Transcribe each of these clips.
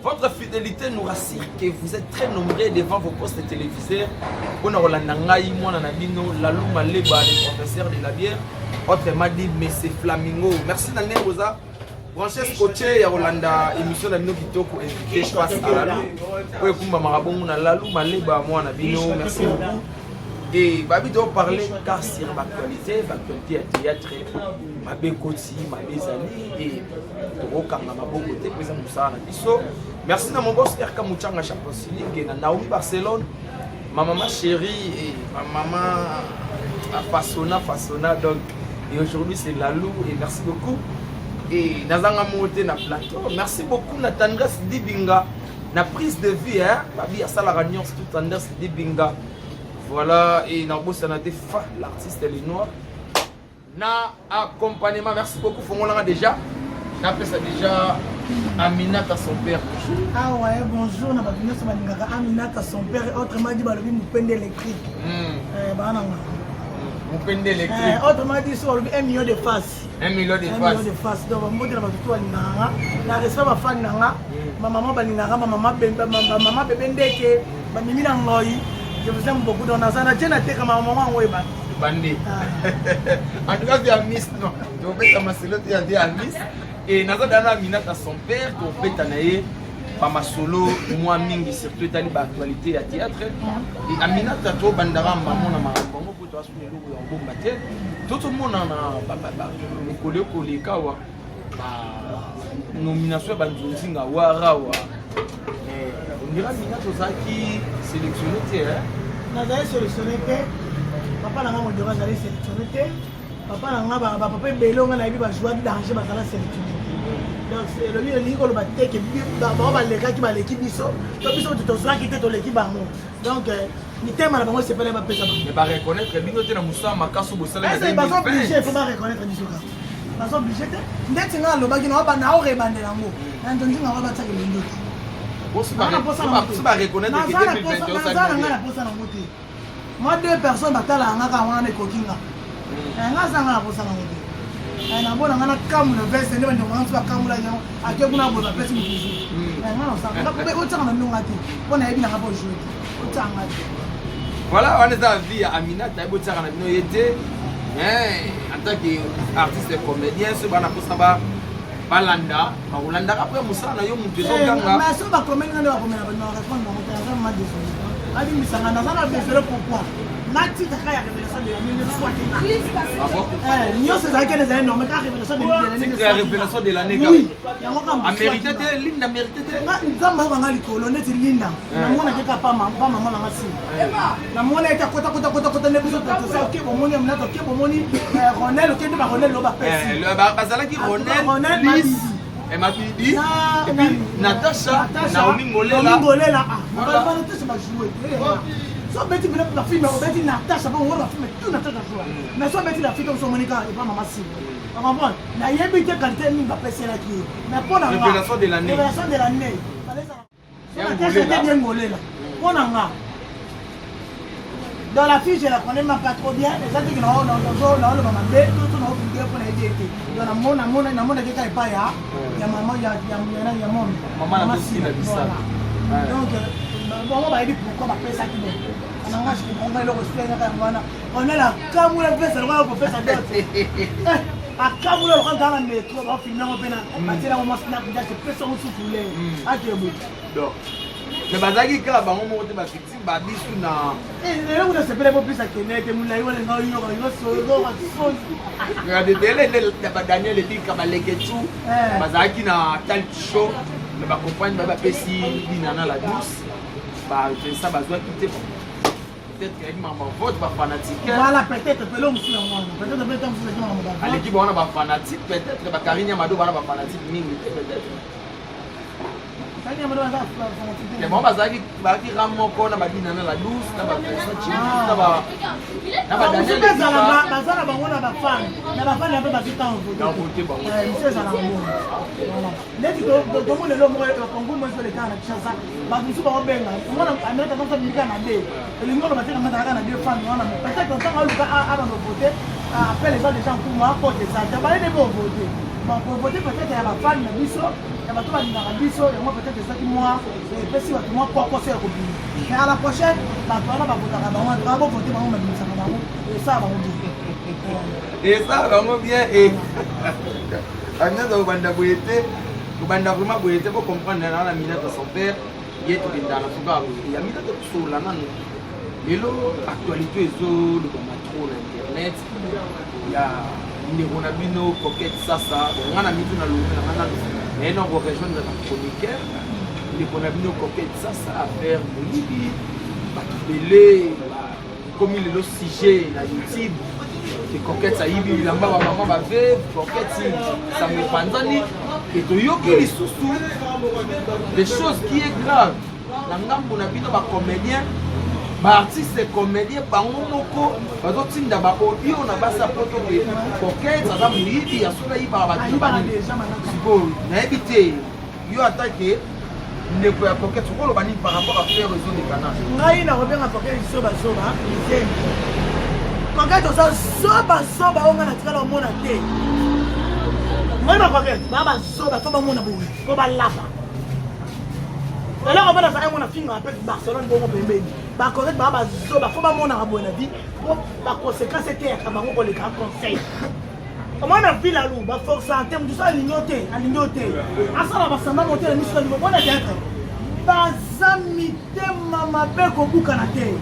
Votre fidélité nous rassure que vous êtes très nombreux devant vos postes téléviseurs. Pona kolanda ngai mwana na bino Lalou Maleba, le professeur de la bière, autrement dit Monsieur Flamingo. Merci na ndenge boza branché scotché ya kolanda émission na bino kitoko invité face à Lalou. Oyo ekumbamaka bongo na Lalou Maleba mwana bino. Merci beaucoup. Et babi to parler car sur l'actualité, l'actualité ya théâtre, mabe koti, mabe ezali et tokokanga maboko te mpo eza mosala na biso. Merci na mon boss RK Muchanga Champions League na Naomi Barcelone, ma maman chérie et ma maman a façonna façonna donc et aujourd'hui c'est Lalou et merci beaucoup. Et nazanga mote na plateau. Merci beaucoup na Tendresse Dibinga na prise de vue hein, babi asalaka nyonso tout Tendresse Dibinga. Voilà, et nabosana te fa l'artiste le noir na accompagnement. Merci beaucoup fongolanga déjà. Napesa déjà Aminata son père bonjour. Ah ouais, bonjour na bato nyonso balingaka Aminata son père, autrement dit balobi mopende électrique. Bana nga. Mopende électrique. Autrement dit so balobi 1 million de faces. 1 million de 1 faces. million de faces. Donc bambote na bato to balingaka nga. Na respect bafani na nga. Ma maman balingaka, ma maman bemba, ma maman bébé ndeke, ba mimi na ngoi. Je vous aime beaucoup. Donc naza na tie na teka ma maman yango ebandi. Bandi. En tout cas, tu as miss non. Tobeta masolo tu as miss. Et naza dana Aminata son père tobeta na ye ba masolo mwa mingi surtout etali ba actualité ya théâtre. Et Aminata to bandaka mbamona makambo yango po to asuna eloko ya kobomba te. Tozomona na mikolo ekoleka awa ba nomination ya banzonzinga warawa. Ondira Aminata ozalaki sélectionné te hein? Nazali sélectionné te. Papa na nga modero azali sélectionné te. Papa na nga bapapa ebele nga nayebi bajouaki danger bazala sélectionné te. Donc elobi elingi koloba te ke bango balekaki baleki biso to biso moto tozwaki te toleki bango. Donc mitema na bango esepele bapesa bango. Mais bareconnaître bino te na mosala makasi oyo bosalaki na Baza obligé, 2020. faut bareconnaître biso kaka. Baza obligé te. Ndeti nga alobaki na obanda aorebandela yango. Na nzonzinga ngo batiaka elenge te. So bareconnaître ke 2021 Naza na nga na posa nango te. Moi deux personnes batalaka nga kaka wana ekoki nga. Nga aza nga na posa nango te. Namona nga nakamula veste nde bandeko nga mosusu bakamulaki yango ake kuna boye bapesi motuzu. Nga nasala otiaka na ndonga te mpo nayebi nanga mpo joue te otiaka nga te. Voilà, wana eza vie ya Aminata yebi otiaka na bino ye te. En tant que artiste comédien so bana posa ba balanda bakolandaka mpe mosala na yo moto ezoganga. Mais so bakomeli nga nde bakomela bato na répondre bango te. Naza vraiment désolé, alimbisanga, naza na désolé. Pourquoi natikaka ya révélation de l'année neswaki nga? Ah bon? Nyonso ezalaki ene ezali normal kaka révélation de l'année. Titre ya révélation de l'année. Oui, yango kaka. Amérité te, Linda mérité te. Nzambe ayokanga likolo neti Linda namonaki kaka pa mama nanga nsima namona ete akota kota kota kota nde biso tosa oke bomoni Aminata oke bomoni Ronel oke nde baronel lo bapesi. Bazalaki Ronel, Ronel, Liss, Mabidi. Mabidi, et puis Natacha, Naomi Ngolela. Naomi Ngolela. Voilà. Natasha bajoue so obeti bino bafilme, obeti Natasha mpo ngona bafilme tout Natasha joue, mais so obeti la fille comme so omoni kaka epa mama nsima ocomprendre. Nayebi te qualité nini bapeselaki ye, mais mpo na nga Révélation de l'année. Révélation de l'année Natasha te bien Ngolela mpo na nga. Dans la fille, je la connais même pas trop bien. Eza teke naoloba mabe to naoblige mpo nayebi ete donc namonaki kaka epai ya mama ya momi. Mama na Sila Bisala. Donc bango bayebi pourquoi bapesaki bo nanga nga eloko esilengaka yango wana. Onel akamula pesa lokola kopesa dot, akamula lokola nzala na métro bafilme yango mpe batiela yango mwa snapchat epesa yango sufule akebo. Donc mais bazalaki kaka bango moko te bavictime babisu na Eloko nasepela popesa kende te molai wana nga oyoka yosoyoka soni. Ebele nde badaniel ebika baleketu bazalaki na talk show, mais bacompagne ba bapesi Dinana la douce, bavincent bazwaki te. Peut-être ayaki makambo ya vote bafanatique. Voilà, peut-être pelo mosusu yango wana, peut-être mpe ntango mosusu ezalaki makambo. Aleki bango na bafanatique, peut-être bakarine ya mado bana bafanatique mingi te peut-être. Mais bango bazalaki bazalaki ram moko na badinana la douce na bavincent chibis na badaniel. Baza na bango na bafane na bafane mpe bazwi ntango vote bango. Mosusu ezalaka bongo neti tomona eloko moko bakongo mo ezolekaka na Kinshasa, bato mosusu bakobenga omona Amerika ntango milika na de elingi oloba te kamata kaka na deux fans wana. Peut-être ntango aluka abanda vote, appel eza déjà nkuma porte eza te baye nde bovote. Bon, kovote peut-être ya bafani na biso, ya bato balingaka biso, yango peut-être ezwaki mwa, epesi bato mwa kokoso ya kobima. Mais à la prochaine, bato wana bavotaka bango, en tout cas bovote bango, babimisaka bango, esala bango bien. Esala bango bien. E Aminata, kobanda boye te, kobanda vraiment boye te. Bocomprendre na Aminata son père, ye tokendaka na suka boye. Aminata, kosola nano lelo actualité ezolobama trop na internet ya ndeko na bino Coquette Sasa. Bon, nga na mitu na longo na nga nano naye na korejoindre na chroniqueur ndeko na bino Coquette Sasa, affaire moyibi. Bato bele komi lelo sujet na YouTube ke Coquette ayibi bilamba bamama baveuve. Coquette, sango epanzani e toyoki lisusu des choses qui est grave na ngambo na bino bacomédien, baartiste comédien. Bango moko bazotinda baaudio na basi ya Poto ke Coquette aza moyibi, ya soki ayibaka bato. Ayibaka déjà manaka. Sikoyo nayebi te, yo atake ndeko ya Coquette, okoloba nini par rapport à affaire ezoleka na? Ngai nakobenga Coquette zoba zoba, nzembo. Coquette, oza zoba zoba oyo ngai natikala omona te. Ngai ba Coquette baa bazoba, fo bamona boye po balapa eloko mpe nazalaki yango na fingaka mpe Barcelone bongo pembeni. Bacoquette baa bazoba, fo bamonaka boye na vie po baconséquence eteyaka bango koleka conseil. Omona ville alu baforçaka te. Motu so alingi yo te, alingi yo te, asala basamba motele miso alingi mpona théâtre. Baza mitema mabe, kobukana te.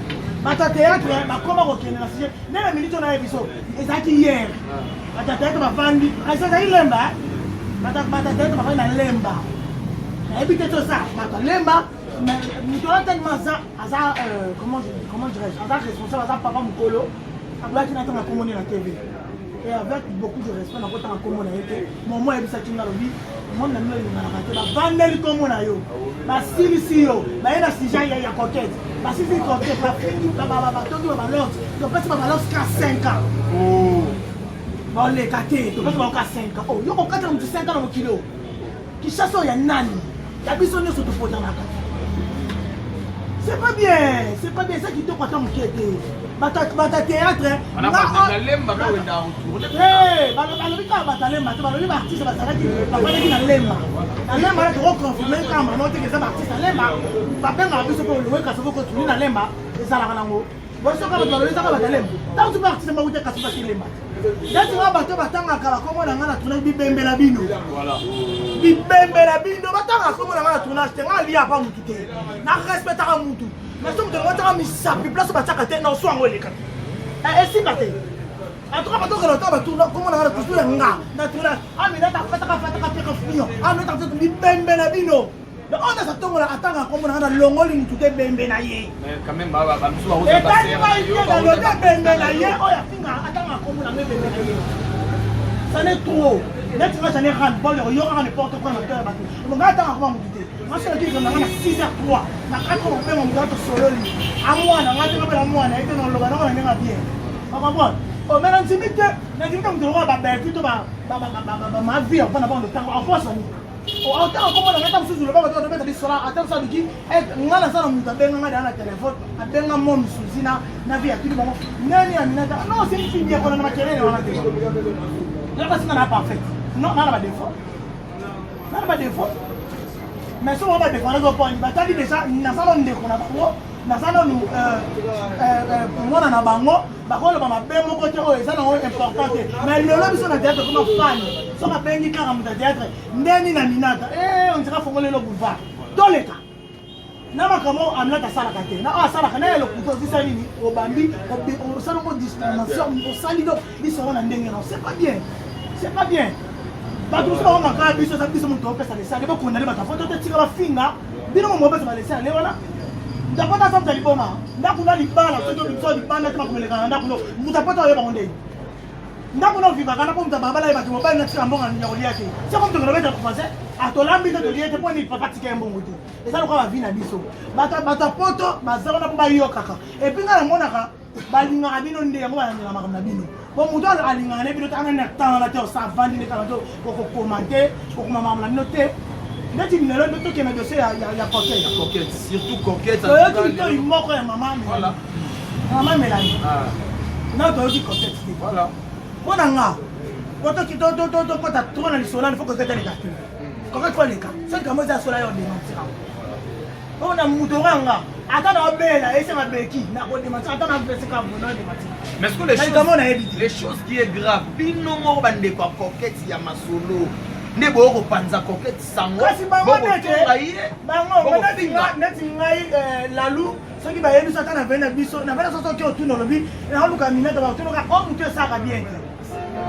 Bato ya théâtre bakoma kokende na sujet nde na minute oyo nayebi biso ezalaki hier. Bato ya théâtre bavandi, ezalaki Lemba. Bato ya théâtre bavandi na Lemba, nayebi te toza bato ya Lemba. Moto wana tellement aza, comment dirais-je, aza responsable, aza papa mokolo, abulaki na ntango akomoni na TV. Et avec beaucoup de respect, nakotanga nkombo na ye te. Momo ayebisaki nga, alobi monde na bino elinganaka te. Bavandeli nkombo na yo, basilisi yo, baye na sujet ya Coquette, basilisi Coquette, bafingi, batongi babalance. Topesi babalance ka 5 ans, baleka te. Topesi bango ka 5 ans. Yo kokatela motu 5 ans na mokili oyo Kinshasa oyo ya nani? Ya biso nyonso topotanaka. C'est pas bien, c'est pas bien. Eza kitoko ata moke te. Bato ya théâtre balobi kaka bato ya Lemba te, balobi baartiste bazalaki, bafandaki na Lemba. Na Lemba wana tokoconfirme kaka mama teke eza baartiste ya Lemba babengaka biso mpo loweka soko kotuni na Lemba ezalaka nango. Bosoka bato balobi ezaka bato ya Lemba, ntango soki baartiste moko te kasi basi Lemba te. Neti nga, bato batangaka bakombo na nga na tournage, bibembela bino, bibembela bino. Batangaka kombo na nga na tournage te. Nga alia pa mutu te, na respectaka mutu. Mais so moto yango ataka misapi place batiaka te, na oso yango eleka te, esimba te. En tout cas, bato okende otanga batourna kombo na nga na toujours ya nga na tournage. Aminata fataka fataka peka fio, aminata bibembe na bino. Oyo naza tongola atanga kombo na nga, na longoli mutu te, bembe na ye. Etali ngai te, nalobi ebembe na ye oyo afinga atanga kombo na ngai, ebembe na ye. Ça n'est trop. Neti nga, j'en ai ras le bol oyokaka n'importe quoi na to ya bato. Ngai atanga kombo mutu te. Nga soki nakiki nanga na 6 h 3 na 4 kobenga moto atosololi amwana nga te, ngabela mwana ye te, naloba nango na ndenge bien, ocomprendre? Mais na ndimi te, na ndimi te. Moto lokola babelfi to bamavi ya kovanda bango ntango aposani otanga kombo na ngai, ata mosusu loba bato batobeta lisola, ata mosusu aluki nga. Naza na moto abenga nga deya na telefone, abenga mo misuzi na vie, atuli bango nani Aminata. Non, c'est une fille bien kona na makelele wana te. Naka singa na parfaite, non, nana badéfaut, nana badéfaut. Mais so bango badéfaut wana ezoponi batali déjà. Naza na ndeko na bango, naza nanu mwana na bango, bakoloba mabe moko te oyo eza nango important te. Mais lelo biso na théâtre koma fan, soki abengi kaka moto ya théâtre ndeni na Minata, on dirait afongoli elo boulevard. Toleka na makambo Aminata asalaka te, na oyo asalaka na ye lokuta. Ozisa nini, obambi, osali ngo discrimination, osali donc lisolo na ndenge na. C'est pas bien, c'est pas bien. Bato mosusu bakongaka biso, eza biso moto opesa lesale, bokondane bato afoto te. Tika bafinga bino, momo opesa balese ale wana. Ndako ata aza liboma, ndako na libala, soki biso libanda te, makomeleka na ndako no moto apota oyebango ndenge ndako na ovivaka na po moto ababala ye bato mobali na tika mbongo ya kolia te. Soko moto kolobeta français, atolambi te, tolie te mpo nini? Papa tika ye mbongo te. Eza lokola bavi na biso. Bato ya Poto baza wana mpo bayokaka. Et puis ngai namonaka balingaka bino nde yango balandela makambo na bino. Bo moto alingaka ne bino te, anga na temps wana te, osa avandi nde kaka te kokomante, kokoma makambo na bino te. Neti lelo nde tokende dossier ya Coquette. Coquette, surtout Coquette. Toyoki litoi moko ya mama, mama Melanie. Na toyoki Coquette te. Mpo na nga, Po tokota trop na lisolo wana, faut Coquette aleka te. Coquette faut aleka. Soki likambo eza ya solo, ayo démentir yango. Oyo na moto oranga, ata na obela esanga beki na kodémentir, ata na vese kaka na démentir. Mais ce que les Na likambo choses, nayebi te. Les choses qui est grave, bino moko bandeko ya Coquette ya masolo nde boyo kopanza Coquette sango. Kasi bango nete bokotonga ye. Bango bokofinga. Neti ngai, lalu, soki bayebi so, ata na vei na biso, na vei na so, soki otuna, olobi naoluka minete, batunoka o motu esaka bien te,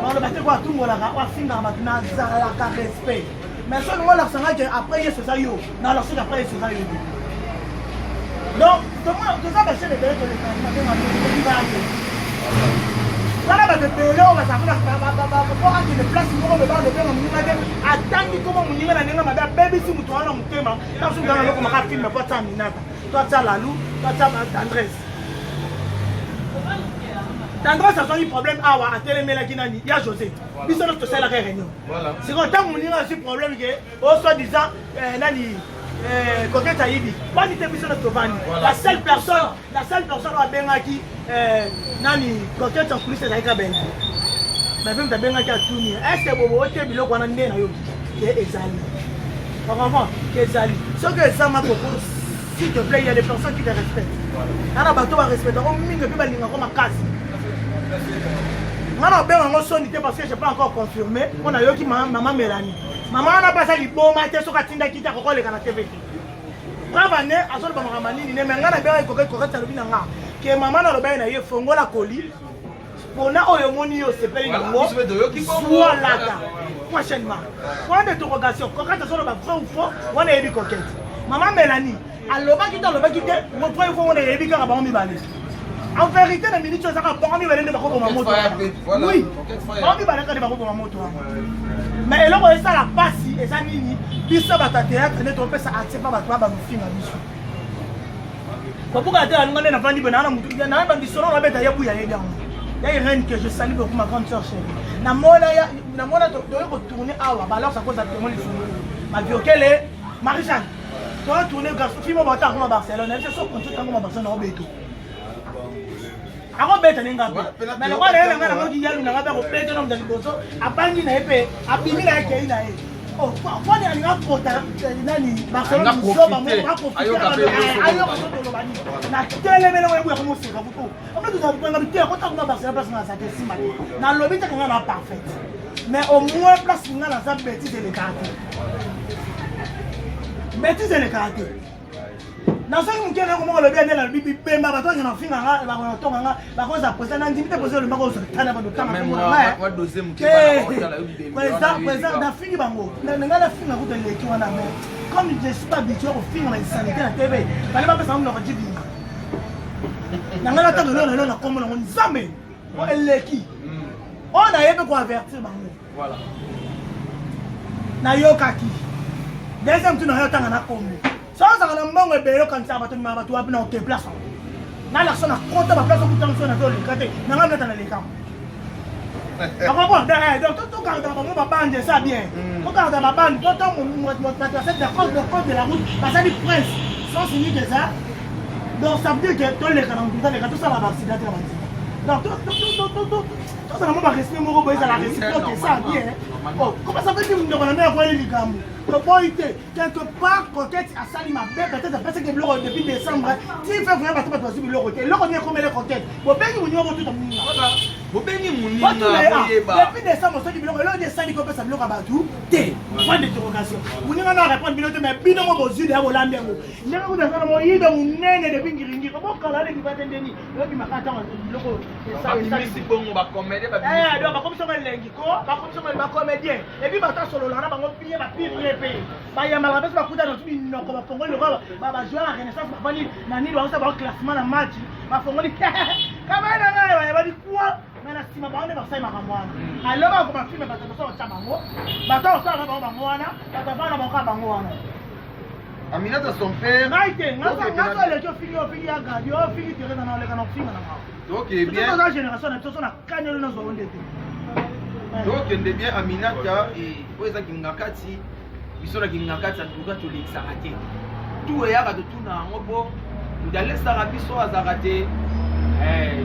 baloba te ko atungolaka, afingaka bato. Nazalaka respect, mais soki ngo olakisanga ke après Yesu eza yo, nalakisaki après Yesu eza yo te. Donc toza bachaine ebele, toleka mabenga te wana. Bato ebele oyo bazalaka po akende place moko boye, balobenga moninga te, atangi koma moninga na ndenge mabe, abebisi moto wana motema. Ntango soki wana lokomaka film po atia Minata, to atia Lalu, to atia Tendresse. Tendresse azwaki problème awa, atelemelaki nani ya José. Biso nyonso tosalelaka réunion. Sikoyo ntango moninga azwi problème ke o soi-disant nani, Coquette ayibi, bani te, biso nyonso tovandi. La seule personne oyo abengaki nani, Coquette en coulisse, ezalaki ka Bene. Mais mpe moto abengaki, atuni: est ce que bobo ote biloko wana nde nayoki ke ezali? Ocomprend ke ezali. Soki eza makoko, s'il te plaît, il y a des personnes qui te respectent. Ana bato barespectako mingi mpe balingako makasi. Nga na obenga yango soni te, parce que j'ai pas encore confirmé mpo nayoki mama Mélanie. Mama wana mpe aza liboma te. Soki atindaki te, akokoleka na TV te. Brava ne azoloba makambo nini ne. Me nga nabengaki Coquette. Coquette alobi na nga ke mama nalobaki na ye: fongola koli mpona oyo omoni yo osepeli nango, zwa, lata prochainement. Point d'interrogation. Coquette azoloba vrai ou faux wana, eyebi Coquette. Mama Mélanie alobaki te, alobaki te vrai ou faux wana, eyebi kaka bango mibale. En vérité, na minute oyo, ezaka bango mibale nde bakoboma moto. Oui, bango mibale kaka nde bakoboma moto wana. Mais eloko esala mpasi eza nini? Biso bato ya théâtre nde topesa accès mpa bato babamofinga biso. Babuka te, alinga nde navandi boye naa na mutu naa bandisolo nabeta ye buya yebi yango ya Irène, que je salue beaucoup, ma grande sœur chérie. Namona, namona toye kotourne awa balors akoza témoin lisolo maviokele Marie-Jeanne. Toye tourne garçon film bata akoma Barcelone, biso so konti tango ma Barcelone aobeto, akobeta ndenge mpe. Mais lokola naye nanga namoki yalu nanga mpe akobeta na moto ya liboso, abangi na ye mpe abimi na ye, kei na ye kwani alinga akota nani Barcelone, zoba moko ayoka so toloba nini. Natelemele ngo ebuya komoseka kutu ombe tozalanga bite akota kuna Barcelone, place nga aza te, nsima te. Nalobi te kenga na parfaite, mais au moins place nga naza, bétise elekaka te, bétise elekaka te. Nasoki moke nako moko alobi ande nalobi bibemba, bato akende kofinga nga, bakotonga nga, bakoza président na ndimi te. Président olobaka ozwa tana bato tanga président, nafingi bango ngai, nafinga kuta eleki wana. Mais comme je suis pas habitué kofinga na insanité na TV, bale bapesa ngo monoko jibinga na ngai, natanga lelo lelo na kombo nango Nzambe po eleki oyo nayebi koavertir bango. Nayokaki deuxième tour nayo otanga na kombo. So ozalaka na mbongo ebele, okanisaka bato mimaka bato wapi na oke place yango. Nalakisa na kota baplace okutanga so nazo oleka te na ngai mnata naleka. Ocomprend? Donc togarda bango babande, eza bien. Togarda babande to bato basali d'accord de code de la route, basali prince sens unique eza. Donc ça veut dire que toleka na motu, toleka, tosala baaccident te na banzela. Donc tozala mo barespect moko boye, ezala réciproque, eza bien. Comment ça fait dire ndeko na ngai akweli likambo toboyi te? Quelque part Coquette asali mabe, peut-être apesaki biloko depuis décembre ti février, bato bazwi biloko te. Eloko nini ekomele Coquette? Bobengi moninga, botuta moninga. Bobengi moninga, boyeba. Depuis décembre soki biloko, eloko nini esali kopesa biloko ya bato te? Point d'interrogation. Moninga na répondre bino te, mais bino mo bozwi deya, bolambi yango ndenge kuta na moyindo monene depuis ngiringiri bokala aleki te ndeni oyebimaka ntango biloko. Babimisi bongo bacomédien. Donc bakomisongo elengi ko bakomisongo bacomédien, et puis bato asololaka na bango bien, bapirie mpe bayambaka mpe so bakuta na minoko, bafongoli lokola bajoueur ya Renaissance, bafandi na nini, bakosa bango classement na match, bafongoli kamai na ngai, bayebani kwa. Mais na nsima bango nde basali makambo wana. Alo bako bafilme, bato baso batya bango, bato akosala na bango bango wana, bato avanda bango kaka bango wana. Aminata son père. Ngai te, ngai so eleki, ofingi, ofingi ya Gadi, ofingi Teresa, na oleka na ofinga na ngao. Toke bien. Toza génération na biso, so na kanyelo nazwa ngo nde te. Tokende bien. Aminata, oyo eza Kingakati, biso na Kingakati antuka tolekisaka te. Tu eyaka totuna yango mpo moto alesaka biso azalaka te.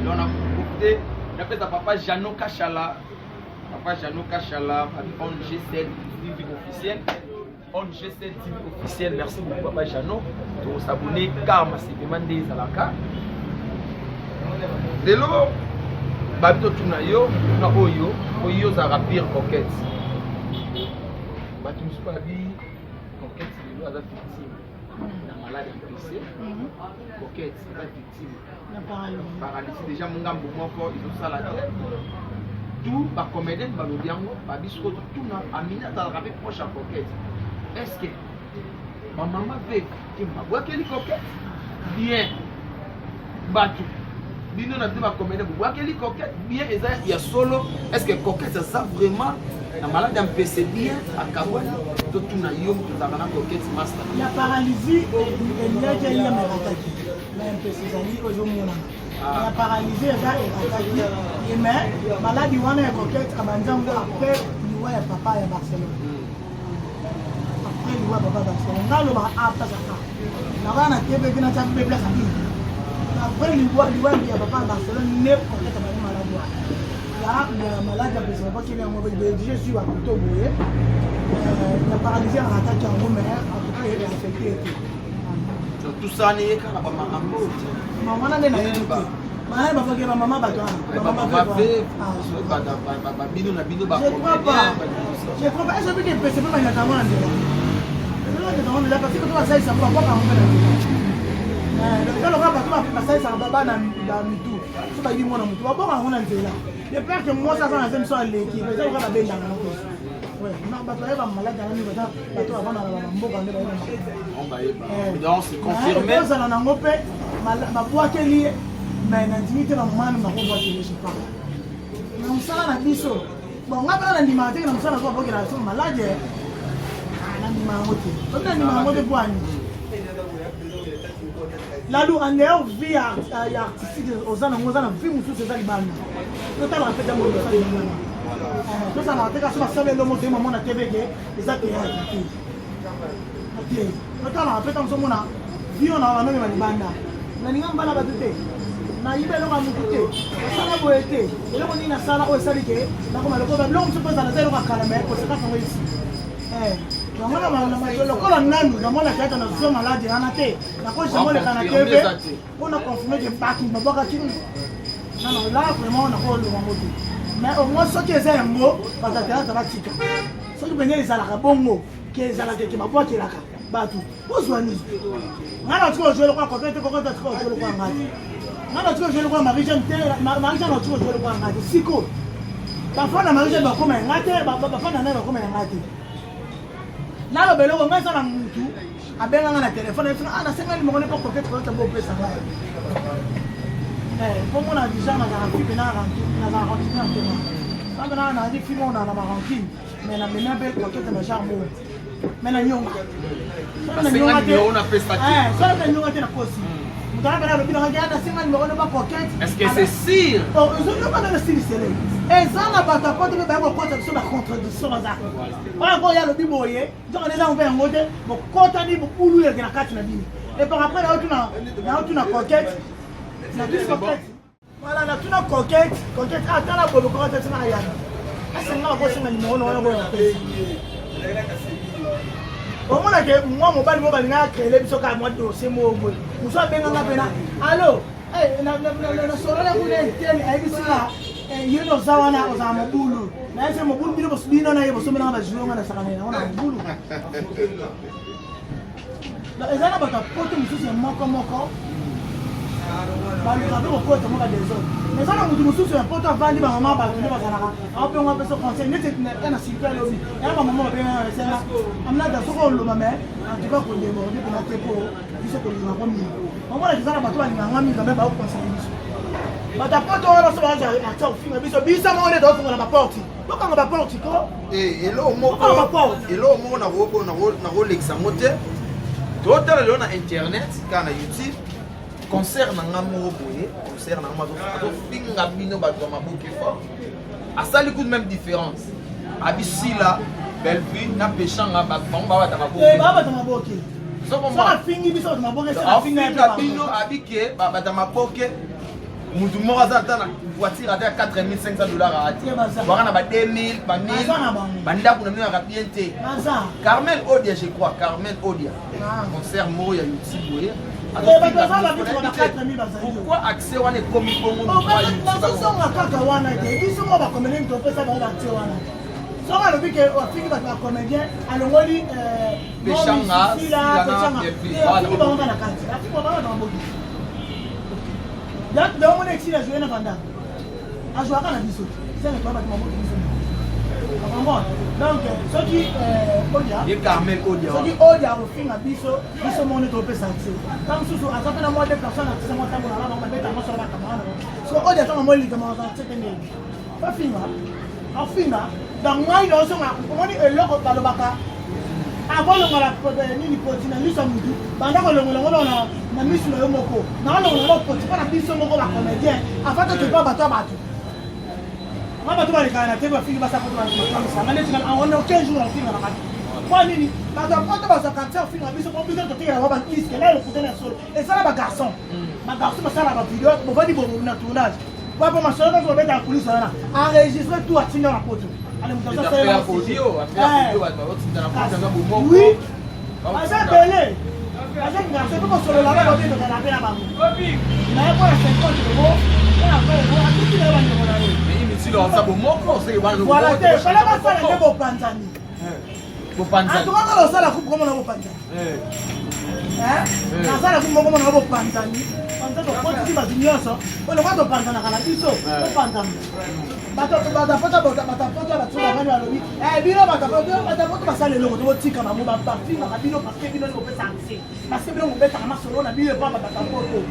Donc na profite napesa papa Jano Kashala. Papa Jano Kashala, on G7 TV officiel. On G7 TV officiel, merci beaucoup Papa Jano. To s'abonner car ma sepema nde ezalaka. Lelo babi totuna yo tuna oyo oyo ozalaka pire coquette. Bato mosusu babi coquette lelo aza victime na malade ya PC. Coquette aza victime paralysie déjà ngambo moko ezosala te tout bacomédienne balobi yango babi sikoyo totuna amina azalaka mpe proche ya coquette est ce que bamama mpe te babwakeli coquette bien bato bino na bino bacomédien bobwakeli coquette bien eza ya solo est ce que coquette aza vraiment na malade ya mpese bien akabwani totuna yo moto ozalaka na coquette master ya paralysie eliaki eliamelakaki na mpese ezali oyo ezomonana ah. ya paralysie eza erataki ye mais maladi wana ya coquette abandi yango après liwa ya papa ya barcelone hmm. après liwa ya papa ya barcelone nga alobaka a place a nakoya na tv te natya b place a i après liwa liwa ya papa ya barcelone nde coquette abandi maladi wana ya maladi ya mpese papa kili yango je suis bakuto boye euh, ya paralysie arataki yango mais en tout cas affecté ete tosani ye kaka bamakambo mama wana nde nayebi te baye bafaki bamama bato wana bino na bino je crois pas esobi ke mpese mpe balingaka yango na nzela ezolakaka yango nzela parce que to basalisa yango babwaka yango mpe na nzela eza lokola bato basalisaka bana mitu so bayibi mwana motu babwaka yango na nzela de peur que mwasi aza na zemi so aleki eza lokola babendaka yango bato bayeba maladi yango mingi baza bato bavandaka na bamboka nde bayebaozala nango mpe babwakeli ye mais nandimi te bamama nanu bakobwakeli je pas na mosala na biso bon nga mpena nandimaka teke na mosala nazo babwakela biso maladi ah, nandima yango te soki nandima yango te bwani lalu en dehors vie ya artistique oza nango oza na vie mosusu eza libanda totalaka mpe ntango osala libanda eh, tosalaka te kasi basala elongo toye mamona tv ke eza théâtre te te totalaka mpe ntango ozomona vie na banomema libanda nalinga mbala bato te nayiba eloko ya motu te nasala boye te eloko nini nasala oyo esali ke nakoma lokola biloko mosusu mpo ezala eza eloko ya kala me kosekaka yango esi eh, yango lokola nanu namonaki ata nazwa maladi wana te nakozamoleka na tv mpo na confirme ke bato babwakaki nano la vraiment nakoloba yango te mais au moins soki eza yango bato ya théâtre batika soki mpenza ezalaka bongo ke ezalaka ke babwakelaka bato ozwa nini ngai natika ozwa lokola coquin te coquin atika ozwa lokola ngai te ngai natika ozwa lokola marie jeanne te marie jeanne atika ozwa lokola ngai te sikoyo bafana marie jeanne bakoma ya ngai te bafana naye bakoma ya ngai te naloba eloko ngai eza na mutu abenga ngai na telefone ayebisi ah nasenga nimero ne mpo coquette coquette bopesa ngai mpo mona deja nazala fi mpe nazala rancunier te nga mpe nazali fi moko na barancune mais namemia mpe coquette na genre bongo mais na nyonga soki na nyonga te soki na nyonga te nakosi moto wana mpena alobi nanga nasenga nimero ne ba coquette est-ce que c'est sûr ozoyoka nano esilisele eza na bato ya poto mpe baya kokota biso ba contradiction baza oyo ko ye alobi boye nzoka nde eza mpe yango te bokotani bobulu eleke na kati na bino et par après naotuna coquette natuni coquette voilà natuna coquette coquette atala ah, boye coquette atina ayana asenga bakosenga nimero na wana koya kopesa omonake mwa mobali moko balingaka créele biso kaka mwa dossier moko boye mosu abenganga mpena allo eh, nasolola kuna eteni ayebisi nga eh, ye oza wana ozala mobulu nayebisi mobulu bino bino na ye bosombelanga bajour nga nasakana yango na mobulu eza na bato ya poto mosusu ya moko moko baluka mpe kokota moko badesordre eza na motu mosusu ya poto avandi bamama bato nde bazalaka aopengo apesa conseil neti na sirka elobi ya bamama babengaka esenga amnada soki oloba mais en tout cas kodeborde mpena te po biso tolingaka ngo mingi omona eza na bato balingaka nga mingi me baoconseille biso bato ya poto wana so baza atia kofinga biso biso moko nde tokofungola baporte tokanga baporte ko eh, eloko moko nakolekisa yango te totala lelo na internet kaka na youtube concert na nga moko boye concert na nga azofinga bino bato ya maboke fort asali kutu même différence abisila bellevue na peshanga bango babata maboke maboke afingi biso bato maboke afinga bino abike babata maboke. Mutu moko aza ata na voiture ata ya 4500 $ ati waka na ba 2000, ba 1000, bandako na bino yaka bien te. Carmel Odia, je crois, Carmel Odia, concert moko ya YouTube boye. Pourquoi accès wana ekomi bongo? Nazozonga kaka wana te. Biso moko bacomédien, topesa bango batie wana. Soki alobi ke afiki bato bacomédien, alongoli afiki bango na kati, afiki bango na maboki. Donc omona exili ajoue na bandako, azwaka na biso senge toa bato maboki biso. Comprendre? Donc soki Odia, ye Carmel Odia, soki Odia akofinga biso, biso moko nde topesa accès. Ta mosusu aza mpe na mwa deux personnes akisa mwa ntango na bango babeta masolo bakamara na bango. Soki Odia ntango mwa likama aza accès te, ndenge bafinga afinga. Donc ngai naozonga, omoni eloko balobaka, akolongola nini poti na miso ya mutu, banda kolongola yango na miso na yo moko. Naolongola yango poti mpo na biso moko bacomédien, avant tokepa bato ya bato ma bato balekaka na te, bafingi basapoto bakamisanga neti en aucun jour afinga na bato. Mpo nini bato ya poto bazwa quartier ofinga biso? Mpo biso totikela ba badisque na lokuta na solo esala bagarçon. Bagarçon basala bavideo, bovandi na tournage po masolo nyonso babetaka kulise wana, enregistre tout, atinda na poto. Ale moto azosalela, oui, baza ebele, baza garçon mpe kosololaka babendokana mpe na bango naye mpona 50 euro, mpona 20 euro, atuti na ye bandeko na ye. Voilà te, fala basala nde bopanzani. Bopanzani. Antuka kala osala coupe komona bopanzani, nasala coupe moko mona bopanzani panza, tokotisi bato nyonso po lokola topanzanaka na biso, topanzana. Bato batapota, bato bavandi balobi bino batapoto basala eloko, tobotika bango bafingaka bino parce que bino bopesa accès, parce que bino mobetaka masolo na bino epamba. Batapoto,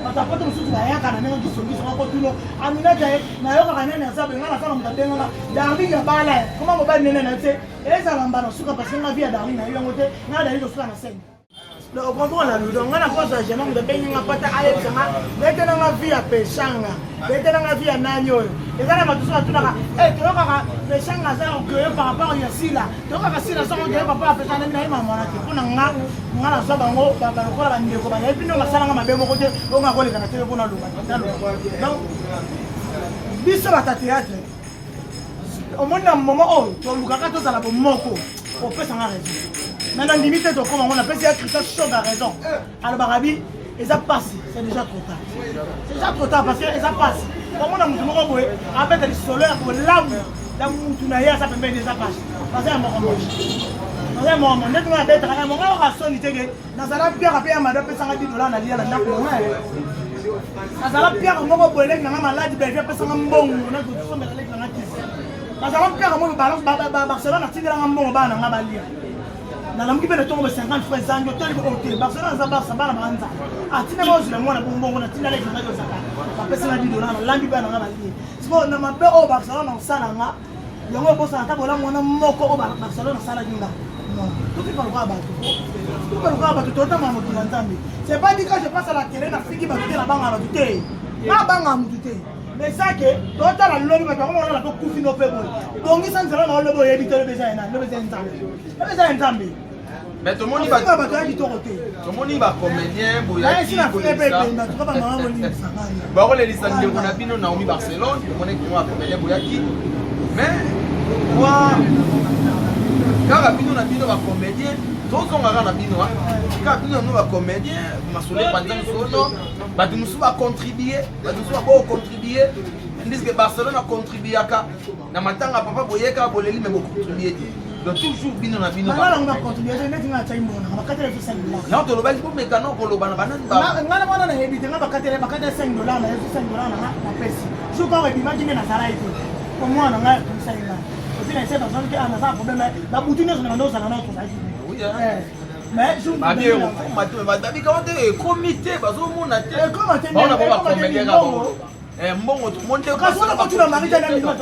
batapoto mosusu bayaka na ndenge kisongiso moko tuno aminata ye nayokaka nani aza boye. Nga nasala moto abenganga Darling ya bala koma mobali nene na ye te, ezala mbala suka, parce que nga vie ya Darling na ye yango te. Nga Darling tosuka na scène. Donc ocomprendre na ludo, nga nakozwa jamais moto abengi nga pata ayebisanga betelanga vie ya Peshanga, betelanga vie ya nani oyo. Eza na bato so batunaka, toyokaka Peshanga aza orgueilleux par rapport ya Sila, toyokaka Sila aza orgueilleux par rapport ya Peshanga. Na ye mamwana te mpo na nga, nga nazwa bango balokola bandeko bayebi ndongo basalanga mabe moko te oyo nga koleka na te mpo naloba. Donc biso bata théâtre, omoni na moment oyo tolukaka tozala bomoko, opesanga raison, mais nandimi te tokóma ngo. Napesi ya Christian Shoga raison, alobaka bi eza pasi, c'est déjà trop tard, c'est déjà trop tard, parce que eza pasi omona mutu moko boye abeta lisolo ya bolamu ya mutu na ye aza pembeni. Eza pasi, baza ya moko moshi, baza ya moko mo ndenge nga abetaka ya monga oka soni teke. Nazala piaka mpe ya mado apesanga 10 $ na lia na ndako na ngai. Nazala piaka moko boye, leki nanga maladi, Belvi apesanga mbongo nakosombela leki nanga kisi. Nazala piaka moko, Barcelone atindelanga mbongo, bana nanga balia. Nalamuki mpe na ntongo ba 50 francs ezangi, otali ote Barcelone aza Barça, bana banza atinda bazwila mwana bombongo, natinda leki nanga ozaka, bapesanga 10 $, nalambi, bana nanga balie. Sikoyo na mabe oyo Barcelone osalanga yango, ebosana ata bolamu wana moko oyo Barcelone asalaki nga. Non, tokipa lokola bato, tokipa lokola bato, totama mokili ya Nzambe. C'est pas dit quand je passe à la télé nafiki bato te, nabanga bato te, nabanga mutu te, mais ça ke totala lobi bato bango monana mpo kufi no mpe boye bongisa nzela na lobi, oyebi te lobi eza ya nani, lobi eza ya Nzambe, lobi eza ya Nzambe. Mais tomoni bato ya kitoko te. Tomoni bacomédien boyaki bakolelisa ndeko na bino Naomi Barcelone. Tomoni bino bacomédien boyaki, mais mwa kaka bino na bino bacomédien, tozonga kaka na bino, kaka bino na bino bacomédien, masolo epanzani sono, bato mosusu bacontribue, bato mosusu babocontribue, tandis que Barcelone acontribuaka na matanga papa boyeka boleli, mais bocontribue te. Donc toujours bino na bino. Non, tolobaki bomeka no koloba na banani. Nga na mwana nayebi te, nga bakatele bakatele 5 $, na yebi 5 $ nanga napesi. Soki kaka ebimaki nde nazala ye te, po mwana ngai atumisaki ngai osi na ese bazwaki te, naza na problème, babutu nyonso na bando ozala nao tozalaki. Mais babikama te, ekomi te, bazomona te. Ekoma te. Baona bango bacomédien kaka mbongo monde. Kasi wana kotuna Marija na mima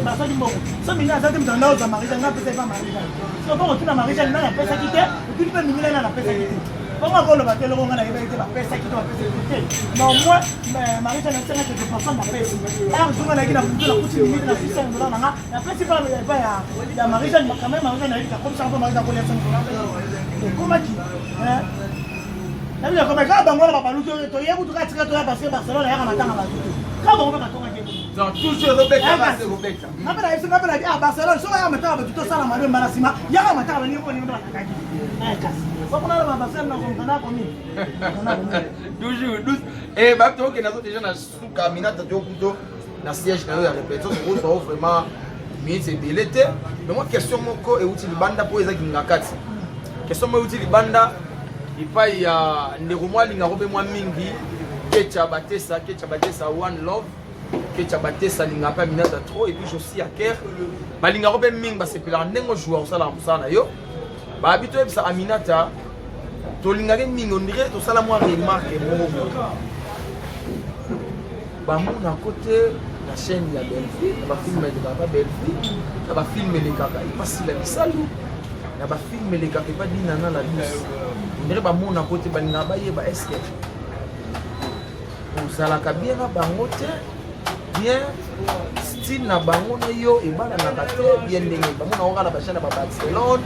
basali mbongo so mingi aza te, moto anda ozwa Marija, nga apesa epa Marija. So mpo kotuna Marija nani apesaki te, otuni mpe mimila nani apesaki te, bongo akoloba te eloko nga nayebaki te, bapesaki te, bapesaki te. Mais au moins Marija nasenga quelque personne, napesi r zonga nayaki na butu, nakuti minute na 6 $ nanga, napesi pa epa ya Marija. Quand même Marija nayebi kakomisaka mpo Marija kolia 5 $ ekomaki. Nabi na kaka bango na babaluki oyo toye kutu kaka tika toya parce que Barcelone ayaka matanga bato te. Kaka bango mpe batongaki ye. Donc toujours ezobeta basi ekobeta. Nga mpe nayebisi nga mpe nabi ah Barcelone soki ayaka matanga bato tosala mabe mbala nsima yaka matanga baningi mpo ningi mpe batakaki. Eh kasi sokona na Barcelone na komkana komi. Toujours douce. Eh bato okenda zo déjà na suka minata to kuto na siège na yo ya répétition tokozwa yo vraiment minutes ebele te. Mais moi question moko euti libanda mpo eza kingakati. Question moko euti libanda epai ya ndeko mwa alingako mpe mwa mingi Kecha Batesa, Kecha Batesa One Love, Kecha Batesa alingaka mpe Aminata trop et puis Josi Aker balingako mpe mingi basepelaka ndenge ojouaka osalaka mosala na yo babi toyebisa Aminata tolingaki mingi ondire tosala mwa remarque moko boye bamonako te na chaîne ya Bellevue na bafilme elekaka pa Bellevue na bafilme elekaka epa Sila Bisalu na bafilme elekaka epa Dinana la douce ondire bamonako te balingaka bayeba eske ozalaka bien na bango te bien style na bango na yo ebalanaka te bien ndenge bango na kaka na bachaîne ya babarcelone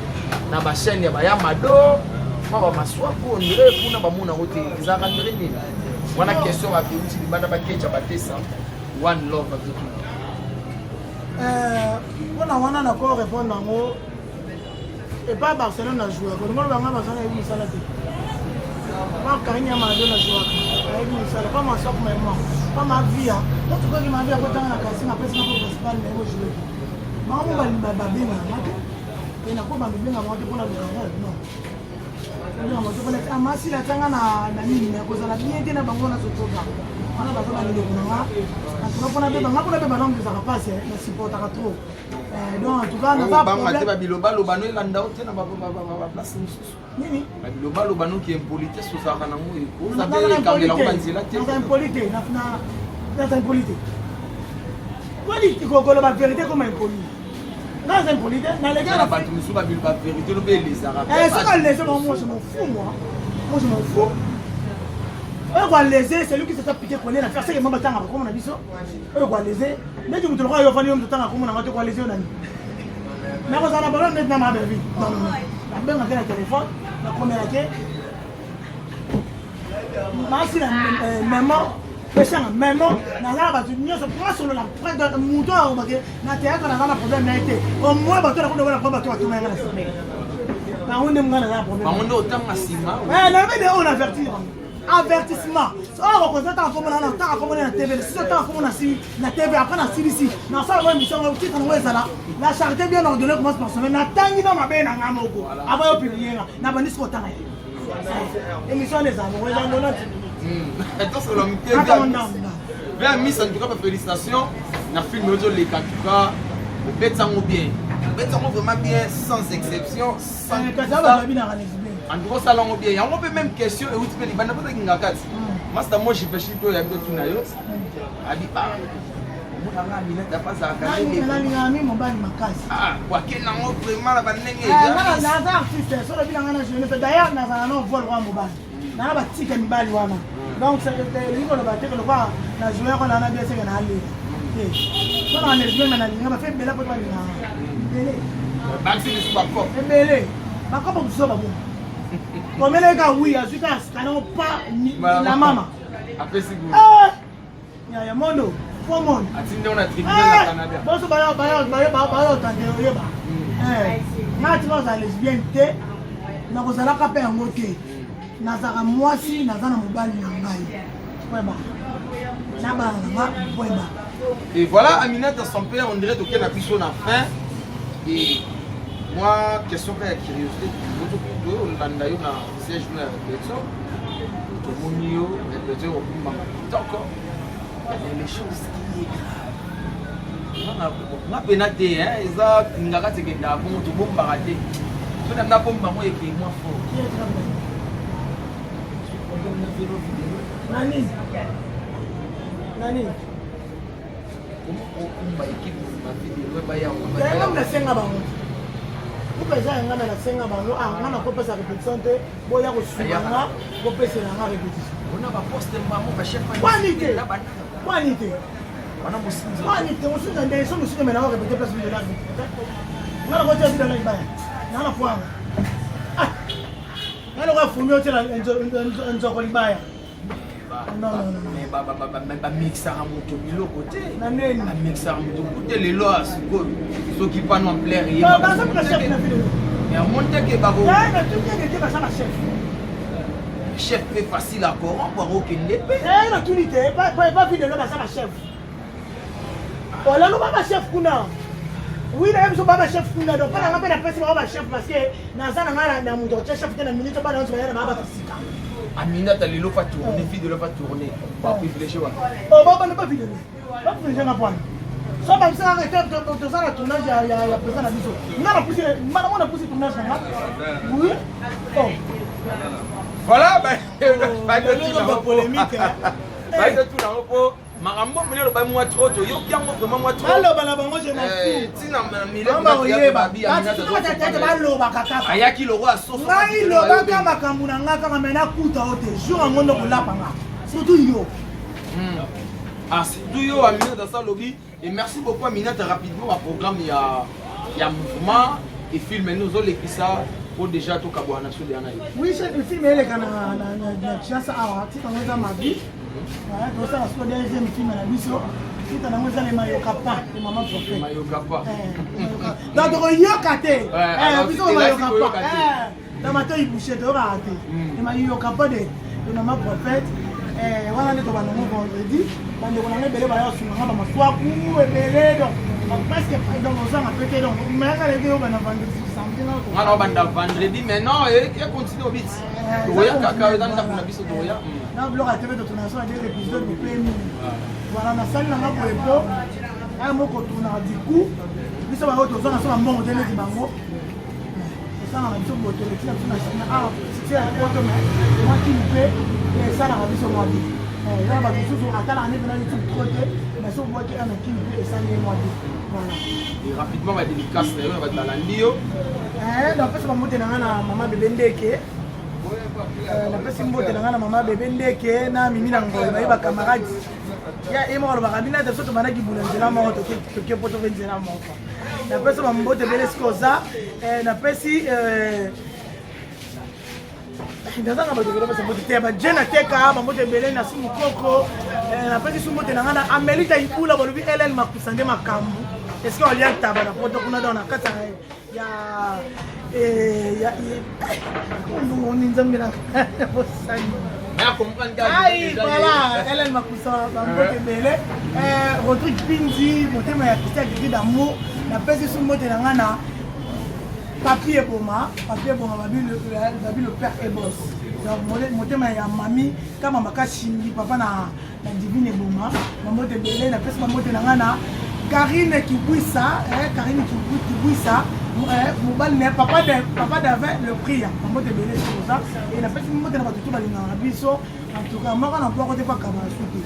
na bachaîne ya bayamado mwa bamaswaku ondire kuna bamonako te ezalaka ndire nini wana question bakeuti libanda bakecha batesa one love azotuna mpona wana nako répondre yango epa barcelone na jouaka olingo banga baza nayebi mosala te pa karine ya mado na jouaka nayebi mosala pa maswaku maema pa mavia otukoki mavia kotanga na kasi napesi na po principal naye kojoue te bango mo babengaka te e nakobanda obenga bango te mpona luka role non amasila atanga na nini me kozala bien te na bango nazotoka wana baza bandeko na nga antuka mpona beba nga mpona beba nango ezalaka mpasi na supportaka trop donc en tout cas naza banga te babilobaloba no elanda yo te na baplace mosusu nini babilobaloba noki impolitesse ozalaka nango ozaekangelako banzela te naza impoli te naza impoli te koloba vérité comme impoli naza impoli te naleki na bato mosusu babiloba vérité lobe elezaka soki aleze bango moi je m'en fous moi moi je m'en fous oyo koaleze celui qui se fait piquer coller na faire seke mamba tanga bakoma na biso oyo koaleze neti moto lokola yo ofandi yo moto otanga komona nga te koaleze yo nani nakozala na balon neti na maa belvi non non nabenga te na telefone nakomela te masi na memo pesanga memo naza na bato nyonso nasolola moto akobake na théâtre naza na problème na ye te au moins bato nakomi na problème bato batuma yanga na nsima bango nde nga naza na problème bango nde otanga nsima nayebi de oyo na avertir bango avertissement oyo kokonza ntango akomona na ntango akomona na tv sisi ntango akomona si na tv après na silisi nasala ngo émission ngo titre nango ezala la charité bien ordonnée commence par soi-même natangi na mabe na nga moko avant yo publier nga nabandi siko otanga ye émission wana ezala bongo ezala nona tosolola moke vers miss en tout cas bafélicitation na film ozoleka en tout cas obeti yango bien obeti yango vraiment bien sans exception sans en tout cas osala yango bien yango mpe même question euti mpe libanda mpo ozakinga kati masta moi jifeshi mpe oyo yabi totuna yo abi omonanga aminata mpe azalaka nalingaka mi mobali makasi wake nango vraiment na bandenge naza artiste so lobi nanga na jeunesse d'ailleurs nazala na vol wa mobali nana batika mibali wana donc elingi koloba te lokola na joue yango nana bien seke na alela te so na lesbien me nalinga bafe ebele po balingaka ebele ebele bakopo mosusu baboma komeleka wi azwi kaka sikanango pa la mama ya mondo fo mondo atindi na tribunal na Canada boso bayo bayo bayo bayo tande oyeba eh nga tika ozala lesbienne te nakozalaka mpe yango te nazalaka mwasi naza na mobali na ngai point barre na bana na nga point barre. Et voilà Aminata son père on dirait toke na biso na fin et moi question kaka ya curiosité tolanda yo na siège no ya répétition tomoni yo répétition okumbama kitoko mais les choses qui est grave nga mpena te eza ngaka tekendaka bongo tobombaka te so na nga bomba ngo eke mwa fort nani nani okumba ekipe bavideo bayango nasenga bango kupe eza ya ngai me nasenga bango ah ngai nakopesa répétition te boya kosunga nga bopesela nga répétition kwani te kwani te kwani te mosinza nde so mosinza me nako répété place video na nga nakotia video na libaya nga na pwanga ah. Nga lokola fumi otiela nzoko libaya. Bamixaka moto biloko te, bamixaka moto kute. Lelo ya sikoyo, soki pano ampleur ye amoni teke bako chef mpe facile à corrompre, akokende mpe. Natuni te, bavidelo baza bachef, olelo ba bachef kuna. Oui, nayebi biso ba bachef kuna. Donc mpo na nga mpe napesi bango bachef, parce que naza na nga na moto otya chef te na minute. Bana nyonso baya na baa bato sika. Aminata lelo fa tourner, vidéo fa tourner, ba privilégié wa. Oh, ba ba vidéo ba privilégié nga pwana so babisaka te. Toza na tournage ya président na biso. Nga na pusi mbala mo na pusi tournage na nga, oui, oh. Voilà, polémique. Baitotuna yango mpo makambo mene aloba mwa trop, toyoki yango vraiment mwa trop. Baloba na bango, je m'en fous. Ntina. Baoyeba balobaka kaka. Ayaki lokwa soso. Ngai lobaka makambo na nga kaka, me nakuta o te. Jour yango nde kolapa nga, surtout yo. Ah, surtout yo, Aminata sa lobi. Et merci beaucoup, Aminata. Rapidement, baprogramme ya mouvement et film nous ozolekisa po déjà tokabwana na biso deya na ye. Oui chef, film eleka na Kinshasa awa. Titre yango eza Mavi. Tosala siko deuxième film na biso. Titre nango eza Le Mayoka Pa de Mama Prophète. Mayoka Pa. Donc tokoyoka te biso Mayoka Pa na matoi bouché, toyokaka te. Le Mayoka Pa de Mama Prophète wana nde tobandango vendredi. Bandeko nanga ebele baya osunganga, bamaswaku ebele, donc presque, donc ozanga pe te. Donc mayaka leke yo bana vendredi, samedi. Nga na obanda vendredi, mais non, econtinue obiti, tokoya kaka, eza ndako na biso, tokoya. Na biloko ya tv, totourna so na deux épisodes bopemi. Voilà, nasali nanga boye po aya moko tournaka. Du coup biso bango tozwanga so bambongo te neti bango esalaka biso boye. Toleki na biso na awa succès ya poto, mais mwa kini mpe esalaka biso mwa bi. Eza bato mosusu atalaka nde mpena YouTube trop te, mais so obwaki ana kini mpe esali ye mwa bi. Voilà. Et rapidement, badédicace na yo na bato balandi yo. Napesi bambote na nga na mama bebe ndeke. Napesi mbote na nga na mama bebe ndeke na mimi na ngolo, baye bacamarade ya ye moko. Alobaka bino ata biso tobandaki bula nzela moko, toke po toke nzela moko. Napesi bambote ebele sika oza. Napesi nazanga bato ebele, bapesa mbote te. Baje na teka bambote ebele na su mokoko. Napesi su mbote na nga na Amelita Ibula, balobi Elen Makusa nde makambo esika olia ntaba na poto kuna. Donc na kati ya nzambe na bosani. Ai, voilà, Hélène Makusa, bambote ebele. Rodrigue Pindi, motema ya Christian Gri d'amour. Napesi su mbote na nga na Papi Eboma, Papi Eboma, babi le père Ebos. Donc motema ya mami kama makashingi, papa na Divine Eboma, bambote ebele. Napesi bambote na nga na Karine Kibwisa, Karine Kibwisa, mobali na papa de papa Davin le Priya, bambote ebele sokoza. E napesi mbote na bato tu balingaka biso. En tout cas moko na bwako te po akabaka su te.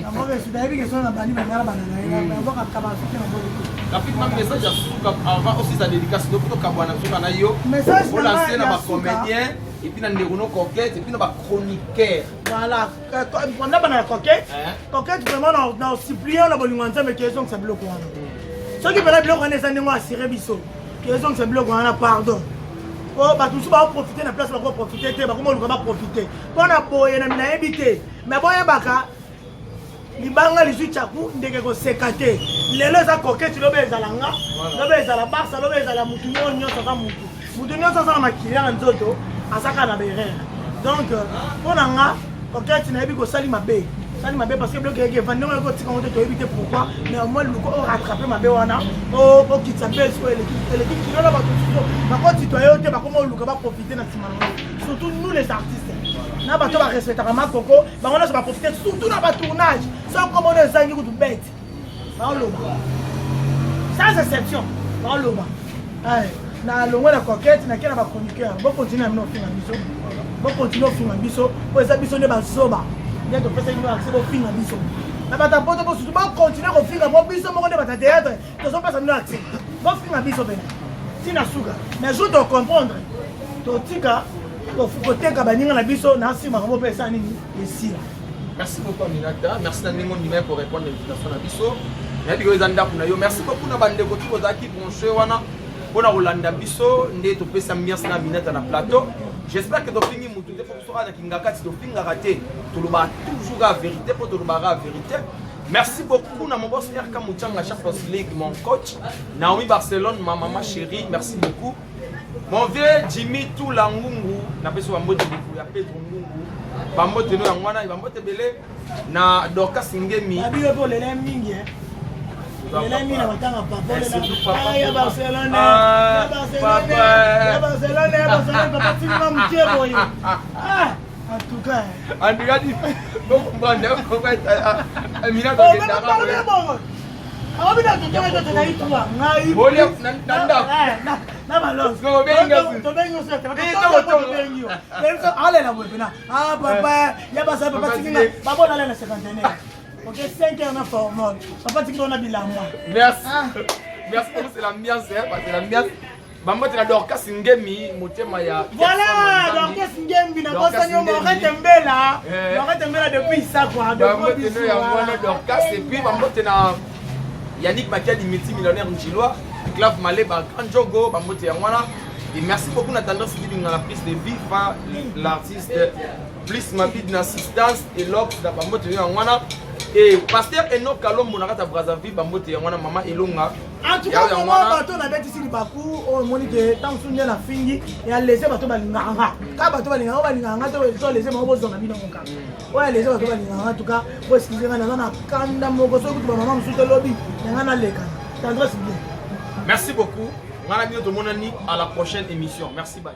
Naboka esu, nayebi ke so na bandi bangala bana na ye, naboka akabaka su te, naboki te. Rapidement, message ya suka avant aussi sa dédicace, donc tokabwana suka na yo. Message na olancer na bacomédien et puis na ndeko no Coquette et puis na bachroniqueur. Voilà, na bana ya Coquette. Coquette, vraiment na suppliant na bolingo ya Nzambe ke ezongisa biloko wana. Soki mpena biloko wana eza ndenge asire biso, ke ezongisa biloko wana, pardon. Po bato mosusu baoprofite na place bakoprofite te, bakoma oluka baprofite mpo na boye na nayebi te. Mais boyebaka, libanga lizwi tyaku, ndeke koseka te. Lelo eza Coquette, lobi ezala nga, lobi ezala Barsa, lobi ezala mutu oyo nyonso aza mutu. Mutu nyonso aza na makili na nzoto, aza kaka na baerreur. Donc mpo na nga, Coquette, nayebi kosali mabe, sali mabe, parce que biloko eyaki evandi ndenge oyaki otika ngo te, toyebi te pourquoi. Mais au moins luka orattrape mabe wana, okitisa bese oyo eleki kilo na bato mosusu bakotitwa yo te, bakoma oluka baprofite na nsima nango. Surtout nous les artistes, na bato barespectaka makoko, bango nyonso baprofite, surtout na batournage. So komona ezangi kutu bete, baoloba sans exception, baoloba. Na longwe na Coquette, nake na bachroniqueur. Bokontinue na bino ofinga biso, bokontinue ofinga biso, po eza biso nde bazoba nde topesaki bino accès bofinga biso. Na bato ya poto bosusu, bokontinue kofinga, po biso moko nde bato ya théâtre tozopesa bino accès bofinga biso pene ntina suka. Mais jour tocomprendre, totika koteka baninga na biso na nsima makambo mpe esala nini, esila. Merci beaucoup, Aminata. Merci na ndenge ondima pour répondre à l'invitation na biso. Nayebi oyo eza ndako na yo. Merci beaucoup na bandeko tu bozalaki branché wana. mpona kolanda biso nde topesi ambiance na Aminata na plateau. J'espère que tofingi mutu te, mpo biso kaka na Kingakati tofingaka te, tolobaka toujours kaka vérité, mpo tolobaka vérité. Merci beaucoup na mon boss RK Mouchanga, Champions League, mon coach Naomi Barcelone, ma maman chérie, merci beaucoup. Mon vieux Jimmy Tula Ngungu, napesi bambote ndeko ya Pedro Ngungu, bambote no yango wana, bambote ebele na Dorcas Ngemi. Babilo mpo olela mingi, eh. Olela mingi na matanga papa, olela ya Barcelone, ya Barcelone, ya Barcelone, ya Barcelone, papa tinga mokie boye. Ah, en tout cas. En tout cas, faut comprendre, faut comprendre. Amina, bongo. Aobina totanga tote na itwa ngai. Bolia na ndako. Na balance. Tobengi oso tobengi yo. Alela boye pena. Ah papa, ya basa papa tikinga. Babona alela cinquantenaire. Ok, 5 heures na formol. Papa tikinga na bilamba. Merci. Merci beaucoup, c'est l'ambiance, hein, c'est l'ambiance. Bambote na Dorcas Ngemi, motema ya Voilà, Dorcas Ngembi na bosani yo Morete Mbela. Morete Mbela depuis Isakwa. Bambote no ya mwana Dorcas et puis bambote na Yannick Makiadi, multimillionnaire Njilois, Clave Maleba, Grand Jogo, bambote ya mwana. Et merci beaucoup na Tendance Libinga la prise de vie fa l'artiste plus Mabid na assistance et l'ox na bambote ya mwana. Et pasteur Enoch Kalombo na kata Brazzaville, bambote ya mwana mama Elonga. En tout cas, vraiment, bato nabetisi libaku oyo omoni ke ntango mosusu nde nafingi ya lese bato balingaka nga, ka bato balingaka oyo balingaka nga to lese bango bozonga bino moka oyo alese bato balingaka nga. En tout cas, bo excuse nga, naza na kanda moko soki kutu bamama mosusu tolobi na nga nalekana. Tendresse bien. Merci beaucoup. Nga na bino tomonani à la prochaine émission. Merci, bye.